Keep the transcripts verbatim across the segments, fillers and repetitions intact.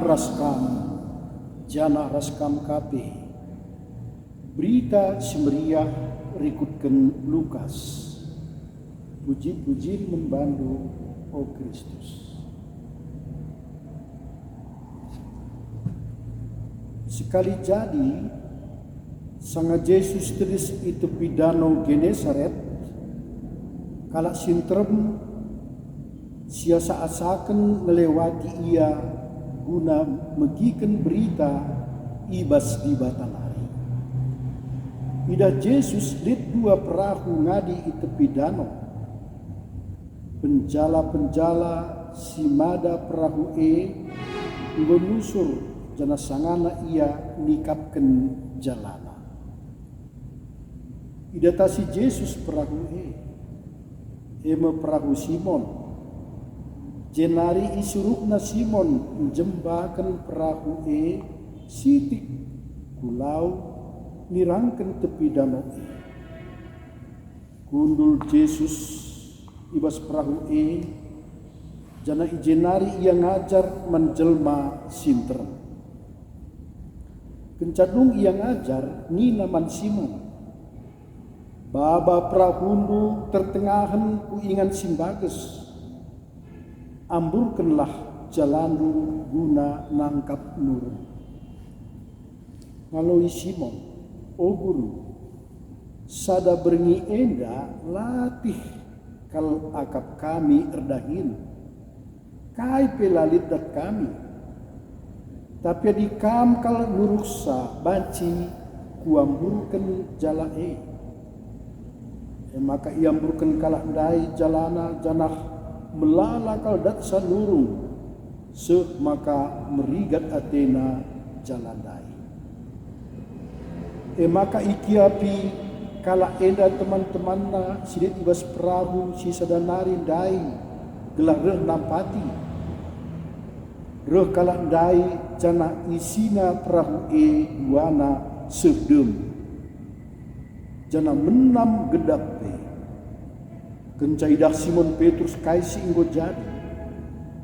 ras kam, janah ras kam ka pe. Berita Si Meriah rikutken Lukas. Puji-puji man baNdu, o Kristus. Sekali jadi, sanga Jesus tedis i tepi Dano Genesaret, kalak si nterem siasa-asaken ngelewati Ia guna megiken berita i bas Dibata nari. Idah Jesus lit dua perahu ngadi i tepi dano. Penjala-penjala si mada perahu e enggo nusur, janah sangana ia nikapken jalana. Idatasi Jesus perahu e, e me perahu Simon. Jenari isuruhNa Simon njembaken perahu e sitik ku lau nirangken tepi dano e. Kundul Jesus i bas perahu e, janah i je nari Ia ngajar man jelma si nterem. Kenca dung Ia ngajar, nina man Simon, "Baba perahundu tertengahen ku ingan si mbages. Amburkenlah jalandu guna nangkap nurung." Ngaloi Simon, "O Guru, sada berngi enda latih kal akap kami erdahin. Kai pe la lit dat kami. Tapi adi Kam kal nuruhsa, banci kuamburken jala e." E maka iamburken kalak ndai jalana, janah melala kal datsa nurung, seh maka merigat atena jala ndai. E maka ikiapi kalak enda teman-temanna si lit i bas perahu si sada nari ndai, gelah reh nampati. Reh kalak ndai, janah isina perahu e duana seh dem, janah menam gedap pe. Kenca idah Simon Petrus kai si enggo jadi,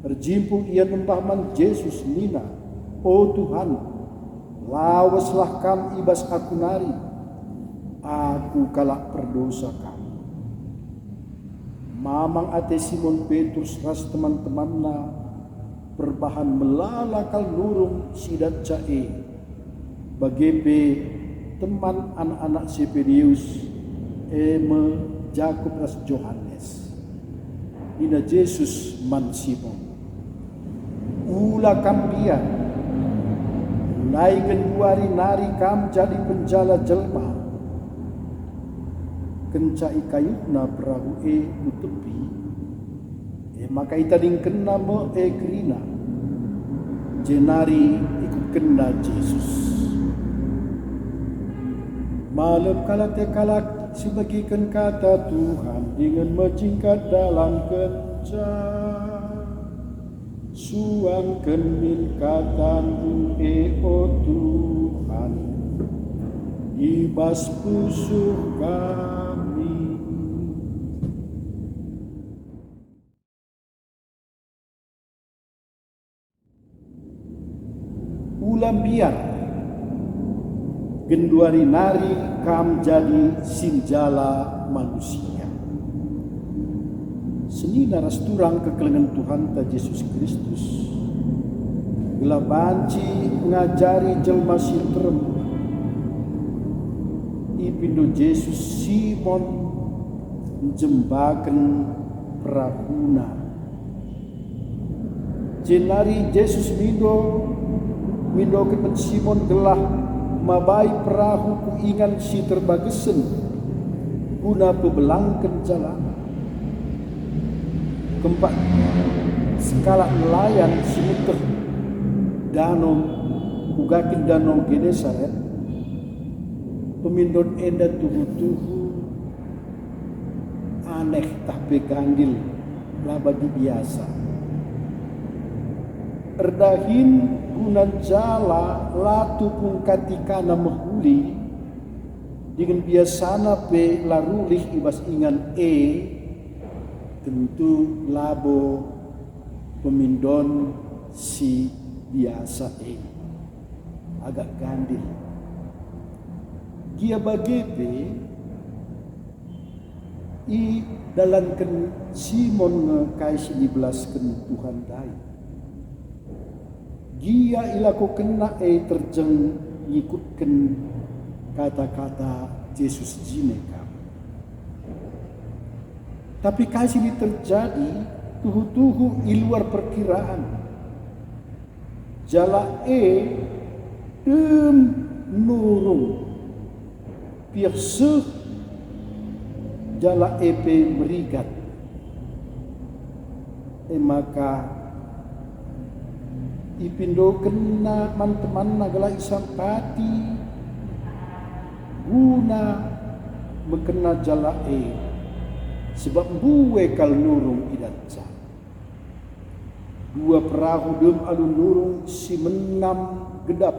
erjimpuh ia nembah man Jesus nina, "O Tuhan, laweslah Kam i bas aku nari, aku kalak perdosa kal." Mamang ate Simon Petrus ras teman-temanna perbahan melala kal nurung si datsa e, bage pe teman anak-anak Sebedeus, e me Jakup ras Johanes. Nina Jesus man Simon, "Ula kam mbiar, mulai genduari nari kam jadi penjala jelma." Kenca ikayuhna perahu e ku tepi, e maka itadingkenna me e kerina, jenari ikutkenna Jesus. Malem kal ate kalak si megiken kata Tuhan dingen mejingkat dalankenca. Suangken min kataNdu e, o Tuhan, i bas pusuh kami. Ula mbiar, genduari nari kam jadi si njala manusia. Senina ras turang kekelengen Tuhanta Jesus Kristus, gelah banci ngajari jelma si nterem. Ipindo Jesus Simon njembaken perahuna. Jenari Jesus mindo, mindoken man Simon gelah mabai perahu ku ingan si terbagesen guna pebelangken jalana. Kempak sekalak nelayan si meteh dano, kuga kin dano Genesaret, pemindon enda tuhu-tuhu aneh tah pe ganjil, la bagi biasa. Erdahin guna njala la tupung katikana mehuli, dingen biasana pe la rulih i bas ingan e, tentu labo pemindon si biasa e, agak gandil. Gia bage pe idalanken Simon nge kai si nibelasken Tuhan ndai. Gia ilakokenna e terjeng ngikutken kata-kata Jesus jine kap. Tapi kai si lit terjadi tuhu-tuhu i luar perkiraan. Jala e dem nurung, piah seh jala e pe merigat. E maka ipindokenna man temanna gelah isampati guna mekenna jala e, sebab mbue kal nurung idatca. Dua perahu dem alu nurung si menam gedap.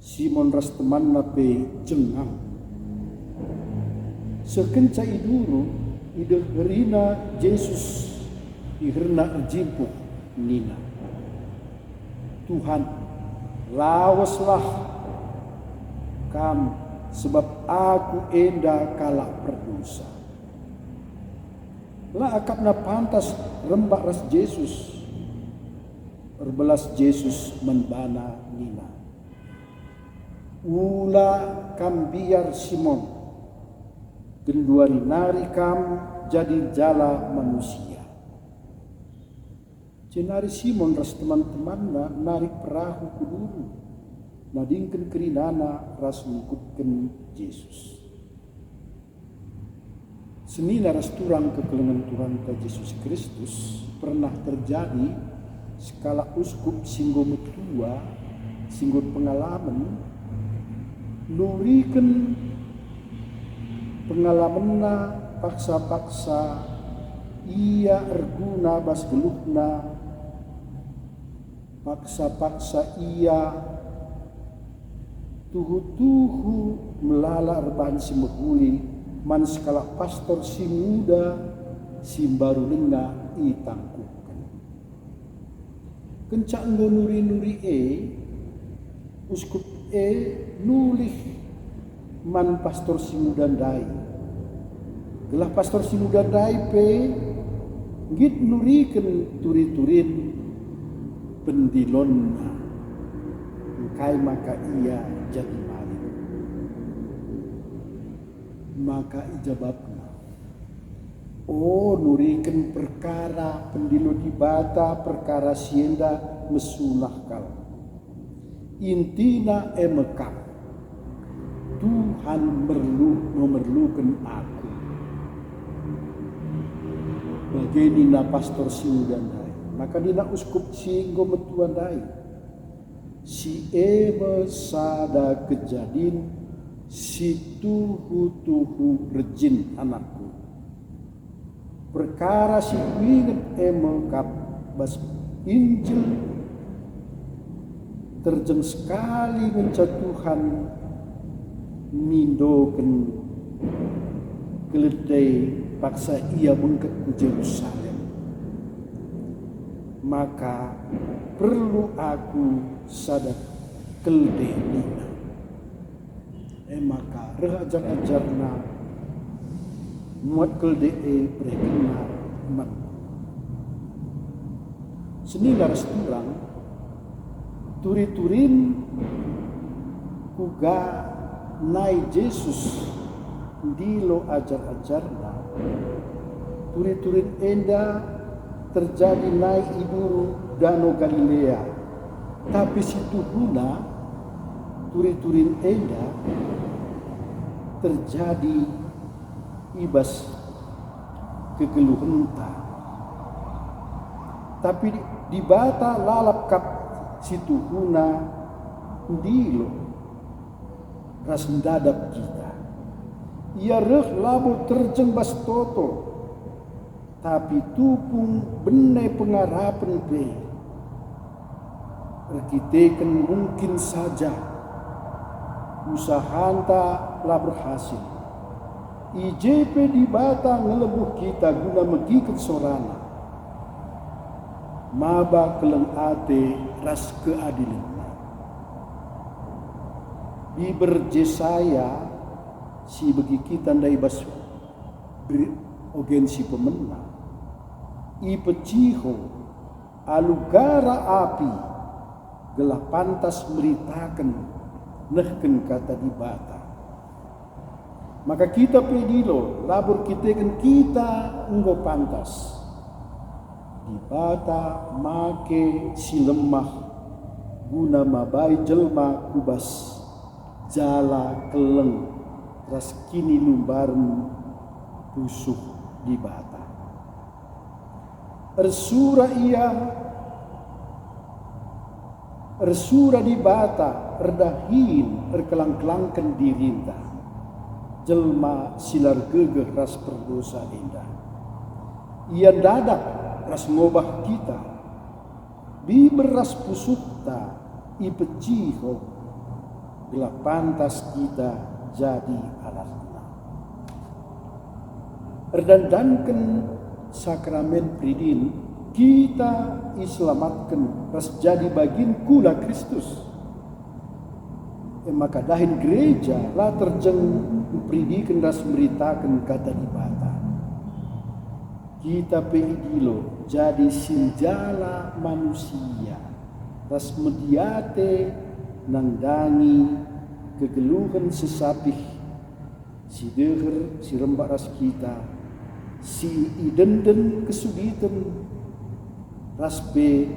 Simon ras temanna pe jengang. Seh kenca i duru, ideherina Jesus, iherna erjimpuh nina, "Tuhan, laweslah Kam, sebab aku enda kalak perdosa." La akapna pantas rembak ras Jesus. Erbelas Jesus man bana nina, "Ula kam mbiar, Simon, genduari nari kam jadi jala manusia." Jenari Simon ras teman-temanna narik perahu ku duru, nadingken kerinana ras ngikutken Jesus. Senina ras turang kekelengen Tuhanta Jesus Kristus, pernah terjadi sekalak uskup si enggo metua, si enggo pengalamen, nuriken pengalamenna paksa-paksa ia erguna bas geluhna, paksa-paksa ia tuhu-tuhu melala erbahan si mehuli man sekalak pastor si nguda si mbaru denga itangkuhken. Kenca enggo nuri-nuri e, uskup e nulih man pastor si nguda ndai. Gelah pastor si nguda ndai pe nggit nuriken turi-turin pendilonna, engkai maka ia jadi maling. Maka ijabapna, "O, nuriken perkara pendilo Dibata, perkara si enda mesunah kal. Intina e me kap, Tuhan merlu, memerluken aku." Bage nina pastor si nguda ndai. Maka nina uskup si enggo metua ndai, "Si e me sada kejadin si tuhu-tuhu rejin, anakku. Perkara si kuinget e me kap bas Injil terjeng sekali ngenca Tuhan nindoken keledai paksa ia bengket ku Jerusalem. Maka perlu aku sada keledai," nina. E maka reh ajar-ajarna muat keledai e berekenna man. Senina ras turang, turi-turin kuga nai Jesus ndilo ajar-ajarna, turi-turin enda terjadi nai i duru Dano Galilea. Tapi si tuhuna, turi-turin enda terjadi i bas kegeluhenta. Tapi Dibata lalap kap si tuhuna ndilo ras ndadap kita. Ia reh labo terjeng bas toto, tapi tupung bene pengarapen pe. Erkiteken mungkin saja usahanta la berhasil, i je pe Dibata ngelebuh kita guna megiken sorana. maba keleng ate ras keadilenNa. Biber Jesaya si begi kita ndai bas ber-, ogen si pemena, ipeciho alu gara api, gelah pantas meritaken nehken Kata Dibata. Maka kita pe dilo, labo erkiteken kita enggo pantas. Dibata make si lemah guna mabai jelma ku bas jala keleng ras kinilumbaren pusuh Dibata. Ersura ia, ersura Dibata erdahin erkelang-kelangken dirinta, jelma si la ergegeh ras perdosa enda. Ia ndadak ras ngobah kita, biber ras pusuhta ipeciho, gelah pantas kita jadi anakNa. Erdandanken sakramen peridin, kita iselamatken ras jadi bagin kula Kristus. E maka dahin gereja la terjeng mperidiken ras meritaken Kata Dibata. Kita pe idilo jadi sinjala manusia ras mediate nandangi kegeluhen sesapih si deher si rembak ras kita, si idenden kesuditen ras pe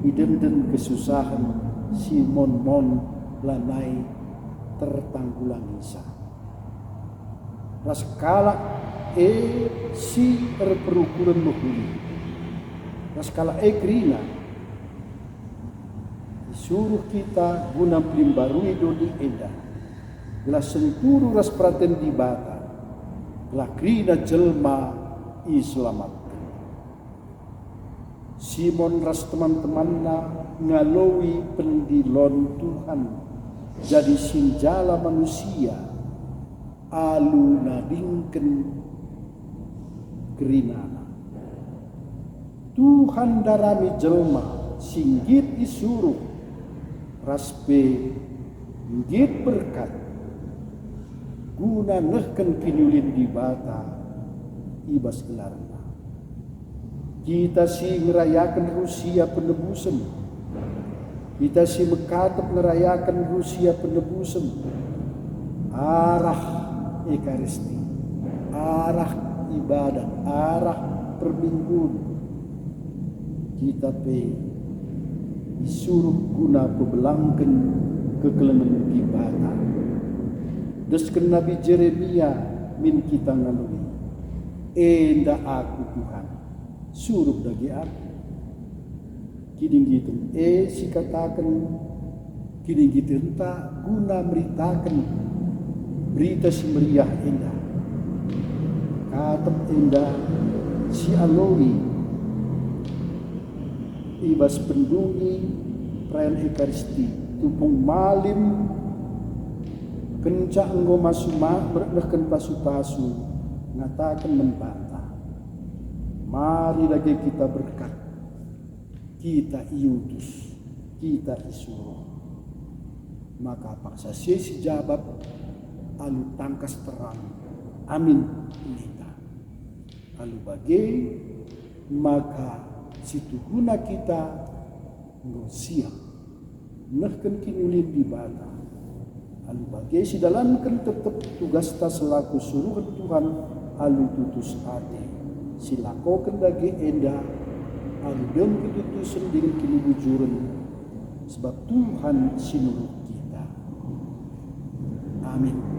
idenden kesusahen si mon-mon lanai tertanggulangisa. Ras kalak e si erperukuren mehuli, ras kalak e kerina, isuruh kita guna mpelimbarui doni enda, gelah senturu ras peraten Dibata, gelah kerina jelma iselamatken. Simon ras teman-temanna ngaloi pendilon Tuhan jadi sinjala manusia alu nadingken kerinana. Tuhan ndarami jelma si nggit isuruh ras pe nggit berkat guna nehken kiniulin Dibata i bas gelarNa. Kita si ngerayaken rusia penebusen, kita si mekatep ngerayaken rusia penebusen, arah Ekaristi, arah ibadat, arah perminggun, kita pe isuruh guna pebelangken kekelengen Dibata. Desken Nabi Jeremia min kita ngaloi, "Enda aku, Tuhan, suruh dage aku." Kidinggiten e sikataken kidinggitenta guna meritaken Berita Si Meriah enda. Katep enda sialoi i bas pendungi perayan Ekaristi, tupung malim kenca enggo masu ma-, merenehken pasu-pasu, ngataken man banta, "Mari dage kita berkat." Kita iutus, kita isuruh. Maka paksa si e sijabap alu tangkas terang, "Amin," ninta. Alu bage maka situhuna kita enggo siap nehken kiniulin Dibata. Alu bage sidalanken tep-tep tugasta selaku suruhen Tuhan alu tutus ate, silakoken dage enda alu dem ketutusen dingen kinibujuren, sebab Tuhan si nuruh kita. Amin.